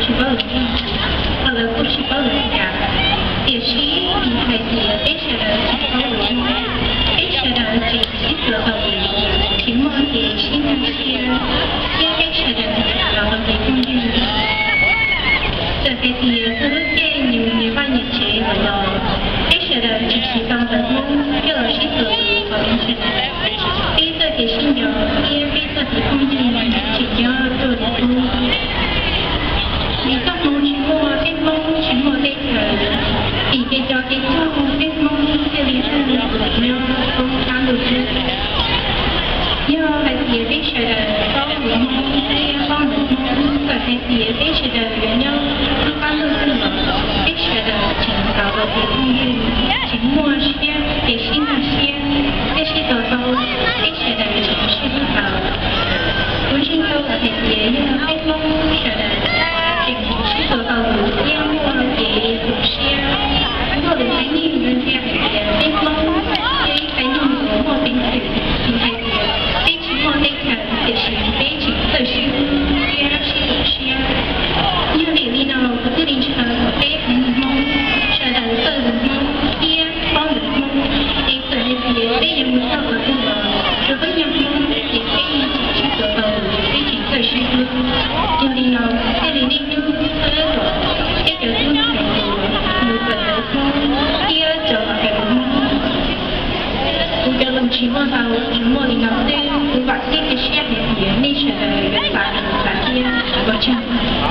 tsis paub lus Hmoob, ho lawv kuj tsis paub lus Meskas. Tiam sis vim hais tias peb sawv daws tsis paub lus Hmoob, peb sawv daws tseem sib txuas tau lus, tsis muaj kev sib nkag siab, thiab peb sawv daws los tau kev phooj ywg. Txawm hais tias txog lub caij nyias mus nyias vaj nyias tsev lawm los, peb sawv daws tseem siv tau ntawv Hmoob coj los sib txuas lus qhov tseeb sawv daws. Peb txoj kev sib nco thiab peb txoj kev phooj ywg tseem nyob tuaj li qub. Vim txoj hmoo tsis muaj peb Hmoob tsis muaj teb chaws, vim kev cov kev cog peb Hmoob thiaj li nyob poob qab ntuj xwb. Yog hais tias peb sawv daws paub lus Hmoob thiab paub ntawv Hmoob, txawm hais tias peb sawv daws yuav nyob lub qab ntuj twg los, peb sawv daws tseem tau ua kev phooj ywg, tseem muaj siab kev sib nkag siab, thiab sib txuas tau, peb sawv daws tseem sib hlub tau. Kuv ntseeg tau lawm hais tias yog peb Hmoob sawv daws tseem sib txuas tau lus thiab muaj kev tu siab, muaj lus qhia yeej yuav ntsia hais tias peb Hmoob thiab ib qhov nyuag uas muaj peev xwm, vim hais tias peb tsis muaj teb chaws tiam sis peb tseem txawj sib hlub thiab sib tu siab. Yog vim li no kuv thiaj li ntshaw kom peb haiv neeg Hmoob sawv daws txawj lus Hmoob thiab paub ntawv Hmoob, es txawm hais tias peb yuav mus txog qhov twg los tsuas peb yog Hmoob ces peb yeej tseem sib txuas tau lus, peb tseem txawj sib hlub. Yog li no thiaj li niaj hnub txhawb kom peb cov tub ntxhais hluas mus kawm ntawv Hmoob thiab rau hauv kev ua Hmoob. Kuv cov lus tsis muaj ntau, tsuas muaj li no xwb. Kuv vam thiab cia siab hais tias nej sawv daws yuav xav kom xav thiab. Ua tsaug.